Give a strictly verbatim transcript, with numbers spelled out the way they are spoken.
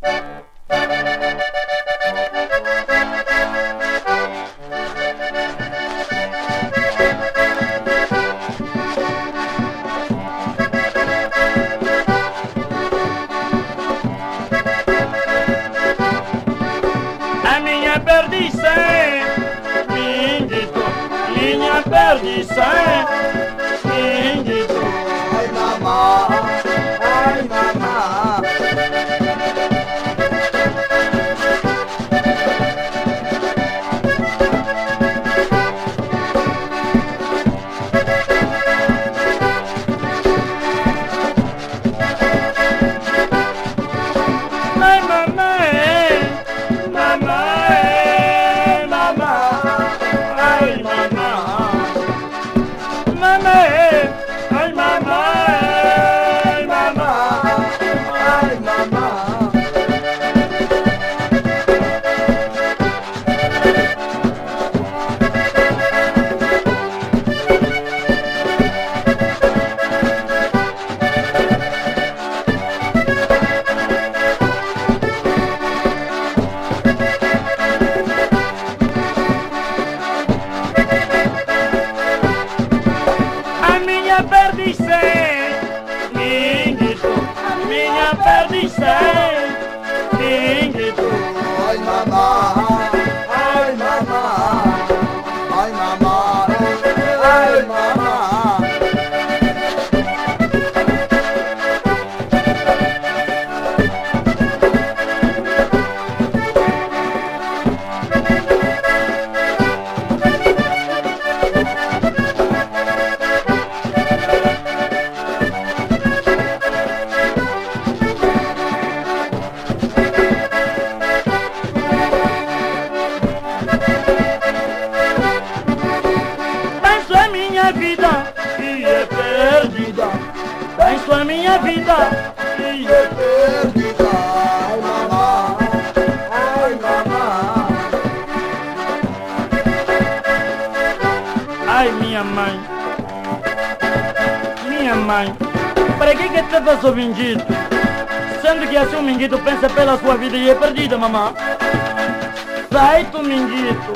A niña perdise, mingitu, niña perdise, mingitu. Ay, mama, ay, mama. Ay, mama, eh, mama, eh, mama. Ay, mama. Mama, eh, ay, mama, eh, mama. Ay, mama. A niña perdise, mingitu, a niña perdise, mingitu. Ay, mama, ay, mama, ay, mama, ay, mama. Paso a miña vida, y he perdida. Paso a miña vida, y he perdida. Ay, mama, ay, mama. Ay, mi amai. Mi amai. Para qué que te paso, mingitu? Sendo que hace un mingitu pensa pela sua vida y he perdida, mama. Sai tu, mingitu.